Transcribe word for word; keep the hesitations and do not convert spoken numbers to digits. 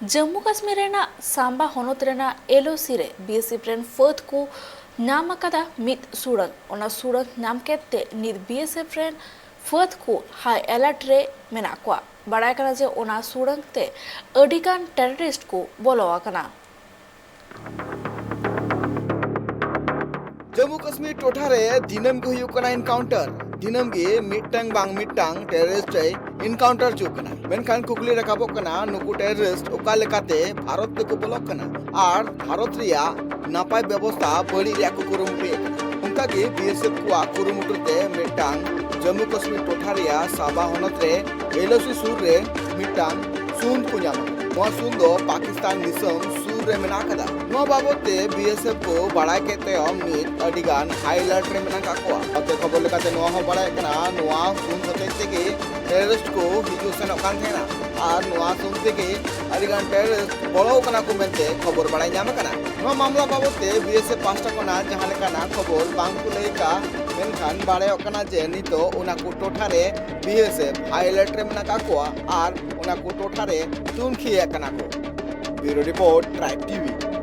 ᱡᱚᱢᱢᱩ ᱠᱟᱥᱢᱤᱨ ᱨᱮᱱᱟᱜ ᱥᱟᱢᱵᱟ ᱦᱚᱱᱚᱛ ᱨᱮᱱᱟᱜ ᱮᱞᱳᱥᱤ ᱨᱮ ᱵᱤᱮᱥᱮᱯᱷ ᱨᱮᱱ ᱯᱷᱟᱹᱫ ᱠᱚ ᱧᱟᱢ ᱟᱠᱟᱫᱟ ᱢᱤᱫ ᱥᱩᱲᱟᱹᱝ᱾ ᱚᱱᱟ ᱥᱩᱲᱟᱹᱝ ᱧᱟᱢ ᱠᱮᱫ ᱛᱮ ᱱᱤᱛ ᱵᱤᱮᱥᱮᱯᱷ ᱨᱮᱱ ᱯᱷᱟᱹᱫ ᱠᱚ ᱦᱟᱭ ᱮᱞᱟᱨᱴ ᱨᱮ ᱢᱮᱱᱟᱜ ᱠᱚᱣᱟ᱾ ᱵᱟᱲᱟᱭ ᱠᱟᱱᱟ ᱡᱮ ᱚᱱᱟ ᱥᱩᱲᱟᱹᱝ ᱛᱮ ᱟᱹᱰᱤ ᱜᱟᱱ ᱴᱮᱨᱚᱨᱤᱥᱴ ᱠᱚ ᱵᱚᱞᱚ ᱟᱠᱟᱱᱟ᱾ ᱡᱚᱢᱢᱩ ᱠᱟᱥᱢᱤᱨ ᱴᱚᱴᱷᱟ ᱨᱮ ᱫᱤᱱᱟᱹᱢ ᱜᱮ ᱦᱩᱭᱩᱜ ᱠᱟᱱᱟ ᱮᱱᱠᱟᱣᱩᱱᱴᱟᱨ᱾ ᱫᱤᱱᱟᱹᱢ ᱜᱮ ᱢᱤᱫᱴᱟᱝ ᱵᱟᱝ ᱢᱤᱫᱴᱟᱝ ᱴᱮᱨᱚᱨᱤᱥᱴ ᱮ ᱮᱱᱠᱟᱣᱩᱱᱴᱟᱨ ᱦᱚᱪᱚᱜ ᱠᱟᱱᱟ᱾ ᱢᱮᱱᱠᱷᱟᱱ ᱠᱩᱠᱞᱤ ᱨᱟᱠᱟᱵᱚᱜ ᱠᱟᱱᱟ, ᱱᱩᱠᱩ ᱴᱮᱨᱚᱨᱤᱥᱴ ᱚᱠᱟ ᱞᱮᱠᱟᱛᱮ ᱵᱷᱟᱨᱚᱛ ᱛᱮᱠᱚ ᱵᱚᱞᱚᱜ ᱠᱟᱱᱟ ᱟᱨ ᱵᱷᱟᱨᱚᱛ ᱨᱮᱭᱟᱜ ᱱᱟᱯᱟᱭ ᱵᱮᱵᱚᱥᱛᱷᱟ ᱵᱟᱹᱲᱤᱡ ᱨᱮᱭᱟᱜ ᱠᱚ ᱠᱩᱨᱩᱢᱩᱴᱩᱭᱮᱫ ᱠᱟᱱᱟ? ᱚᱱᱠᱟᱜᱮ ᱵᱤᱮᱥᱮᱯᱷ ᱠᱚᱣᱟᱜ ᱠᱩᱨᱩᱢᱩᱴᱩ ᱛᱮ ᱢᱤᱫᱴᱟᱝ ᱡᱚᱢᱢᱩ ᱠᱟᱥᱢᱤᱨ ᱴᱚᱴᱷᱟ ᱨᱮᱭᱟᱜ ᱥᱟᱵᱟ ᱦᱚᱱᱚᱛ ᱨᱮ ᱮᱞᱳᱥᱤ ᱥᱩᱨ ᱨᱮ ᱢᱤᱫᱴᱟᱝ ᱥᱩᱱ ᱠᱚ ᱧᱟᱢᱟ᱾ ᱱᱚᱣᱟ ᱥᱩᱱ ᱫᱚ ᱯᱟᱠᱤᱥᱛᱟᱱ ᱫᱤᱥᱚᱢ ᱥᱩᱨ ᱨᱮ ᱢᱮᱱᱟᱜ ᱟᱠᱟᱫᱟ᱾ ᱱᱚᱣᱟ ᱵᱟᱵᱚᱛ ᱛᱮ ᱵᱤᱮᱥᱮᱯᱷ ᱠᱚ ᱵᱟᱲᱟᱭ ᱠᱮᱫ ᱛᱟᱭᱚᱢ ᱱᱤᱛ ᱟᱹᱰᱤ ᱜᱟᱱ ᱦᱟᱭ ᱟᱞᱟᱨᱴ ᱨᱮ ᱢᱮᱱᱟᱜ ᱟᱠᱟᱫ ᱠᱚᱣᱟ᱾ ᱚᱛᱮ ᱠᱷᱚᱵᱚᱨ ᱞᱮᱠᱟᱛᱮ ᱱᱚᱣᱟ ᱦᱚᱸ ᱵᱟᱲᱟᱭᱚᱜ ᱠᱟᱱᱟ, ᱱᱚᱣᱟ ᱥᱩᱱ ᱦᱚᱛᱮᱡ ᱛᱮᱜᱮ ᱴᱮᱨᱚᱨᱤᱥᱴ ᱠᱚ ᱦᱤᱡᱩᱜ ᱥᱮᱱᱚᱜ ᱠᱟᱱ ᱛᱟᱦᱮᱱᱟ ᱟᱨ ᱱᱚᱣᱟ ᱥᱩᱱ ᱛᱮᱜᱮ ᱟᱹᱰᱤ ᱜᱟᱱ ᱴᱮᱨᱚᱨᱤᱥᱴ ᱵᱚᱞᱚ ᱟᱠᱟᱱᱟ ᱠᱚ ᱢᱮᱱᱛᱮ ᱠᱷᱚᱵᱚᱨ ᱵᱟᱲᱟᱭ ᱧᱟᱢ ᱟᱠᱟᱱᱟ᱾ ᱱᱚᱣᱟ ᱢᱟᱢᱞᱟ ᱵᱟᱵᱚᱛ ᱛᱮ ᱵᱤᱮᱥᱮᱯᱷ ᱯᱟᱦᱴᱟ ᱠᱷᱚᱱᱟᱜ ᱡᱟᱦᱟᱸ ᱞᱮᱠᱟᱱᱟᱜ ᱠᱷᱚᱵᱚᱨ ᱵᱟᱝ ᱠᱚ ᱞᱟᱹᱭ ᱟᱠᱟᱫᱼᱟ, ᱢᱮᱱᱠᱷᱟᱱ ᱵᱟᱲᱟᱭᱚᱜ ᱠᱟᱱᱟ ᱡᱮ ᱱᱤᱛᱚᱜ ᱚᱱᱟ ᱠᱚ ᱴᱚᱴᱷᱟ ᱨᱮ ᱵᱤᱮᱥᱮᱯᱷ ᱦᱟᱭ ᱟᱞᱟᱨᱴ ᱨᱮ ᱢᱮᱱᱟᱜ ᱟᱠᱟᱫ ᱠᱚᱣᱟ ᱟᱨ ᱚᱱᱟ ᱠᱚ ᱴᱚᱴᱷᱟ ᱨᱮ ᱛᱩᱱᱠᱷᱤ ᱟᱠᱟᱱᱟ ᱠᱚ᱾ ᱵᱤᱭᱩᱨᱳ ᱨᱤᱯᱳᱨᱴ, ᱴᱨᱟᱭᱤᱵᱽ ᱴᱤᱵᱷᱤ᱾